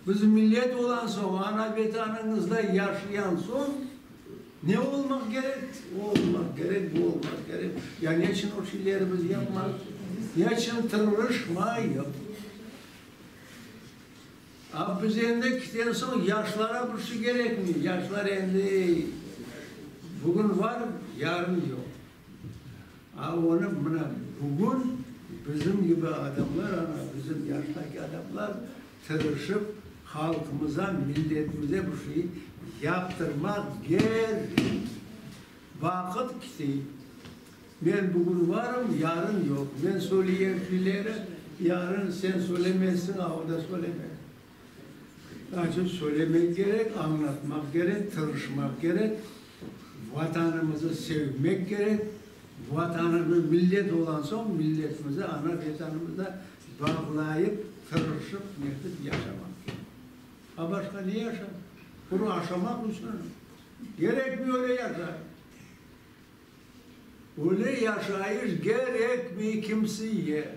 Biz millet olan soñ, ana Vetanıñızda yaşayan soñ, ne olmaq kerek? O olmaq kerek, bu olmaq kerek. Ya ne içün o şeyleri biz yapmayıq? Ne içün tırışmayıq? A biz endi kiten soñ yaşlara bir şey kerekmey. Yaşlar endi bugün var, yarın yoq. A onı mına bugün bizim kibi adamlar, ana bizim yaştaki adamlar tırışıp halqımıza, milletimize bir şey yaptırmaq kerek. Vaqıt kitey. Men bugün varım, yarın yoq. Men söylegen şeyleri yarın sen söylemezsiñ, a o da söylemez. Onıñ içün söylemek kerek, añlatmaq kerek, tırışmaq kerek, Vatanımızı sevmek kerek, Vatanımız millet olan soñ, milletimizi ana Vetanımıza bağlayıp, tırışıp, netip yaşamaq kerek. A başqa ne yaşa? Quru aşamaq içün kerekmi öyle yaşa? Öyle yaşayış gerekmi kimseye?